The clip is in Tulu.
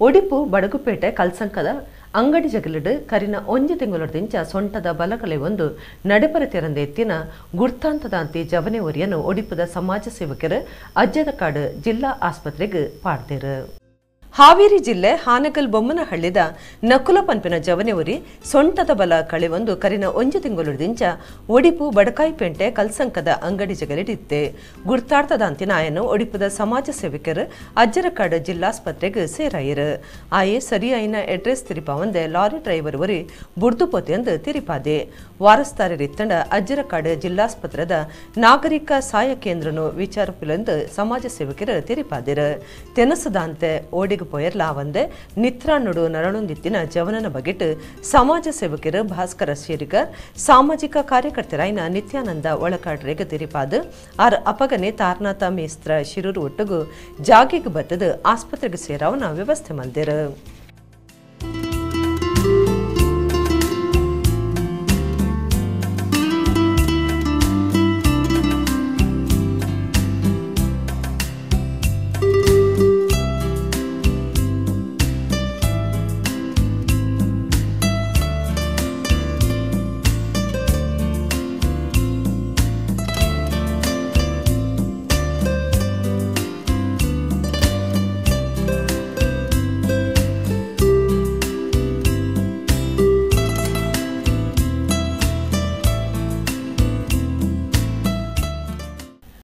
ಒಡಿಪು ಬಡಗುಪೇಟೆ ಕಲ್ಸಂಕದ ಅಂಗಡಿ ಜಗಲಿಡ್ ಕರಿನ ಒಂಜಿ ತಿಂಗಳದಿಂಚ ಸೊಂಟದ ಬಲಕಲೆ ಒಂದು ನಡೆಪರೆ ತೆರಂದೆ ಎತ್ತಿನ ಗುರ್ತಾಂತದಾಂತಿ ಜವನೆ ಒರಿಯನ್ನು ಒಡಿಪುದ ಸಮಾಜ ಸೇವಕರು ಅಜ್ಜದಕಾಡು ಜಿಲ್ಲಾ ಆಸ್ಪತ್ರೆಗೆ ಪಾಡ್ದೆರು. ಹಾವೇರಿ ಜಿಲ್ಲೆ ಹಾನಗಲ್ ಬೊಮ್ಮನಹಳ್ಳಿದ ನಕುಲ ಪನ್ಪಿನ ಜವನೆ ಒರಿ ಸೊಂಟದ ಬಲ ಕಳೆವೊಂದು ಕರಿನ ಒಂಜಿ ತಿಂಗಳದಿಂಚ ಒಡಿಪು ಬಡಕಾಯಿಪೇಂಟೆ ಕಲ್ಸಂಕದ ಅಂಗಡಿ ಜಗಲಿಡಿತ್ತೆ. ಗುರ್ತಾರ್ಥದಾಂತಿನ ಆಯನು ಒಡಿಪುದ ಸಮಾಜ ಸೇವಕರು ಅಜ್ಜರಕಾಡು ಜಿಲ್ಲಾಸ್ಪತ್ರೆಗೆ ಸೇರಾಯಿರು. ಆಯೆ ಸರಿಯಾಯಿನ ಅಡ್ರೆಸ್ ತಿರಿಪಾವಂದೆ ಲಾರಿ ಡ್ರೈವರ್ ಒರಿ ಬುಡ್ದು ಪೋತೆ ಎಂದು ತಿರಿಪಾದೆ. ವಾರಸ್ತಾರರಿತ್ತಂಡ ಅಜ್ಜರಕಾಡು ಜಿಲ್ಲಾಸ್ಪತ್ರೆದ ನಾಗರಿಕ ಸಹಾಯ ಕೇಂದ್ರನು ವಿಚಾರಪಿಲೆಂದು ಸಮಾಜ ಸೇವಕರು ತಿರಿಪಾದಿರು. ತೆನಸದಾಂತೆ ಓಡಿಗೆ ಪೋಯರ್ಲಾವಂದೆ ನಿತ್ರಾನುಡು ನರಳೊಂದಿತ್ತಿನ ಜವನನ ಬಗೆಟ್ ಸಮಾಜ ಸೇವಕರು ಭಾಸ್ಕರ ಶೇರಿಗರ್ ಸಾಮಾಜಿಕ ಕಾರ್ಯಕರ್ತರಾಯಿನ ನಿತ್ಯಾನಂದ ಒಳಕಾಡ್ರೆಗೆ ತಿರಿಪಾದು ಆರ್ ಅಪಗನೆ ತಾರನಾಥ ಮೇಸ್ತ್ರ ಶಿರೂರು ಒಟ್ಟುಗು ಜಾಗೆಗೆ ಬತ್ತದು ಆಸ್ಪತ್ರೆಗೆ ಸೇರಾವನ ವ್ಯವಸ್ಥೆ ಮಲ್ದಿರು.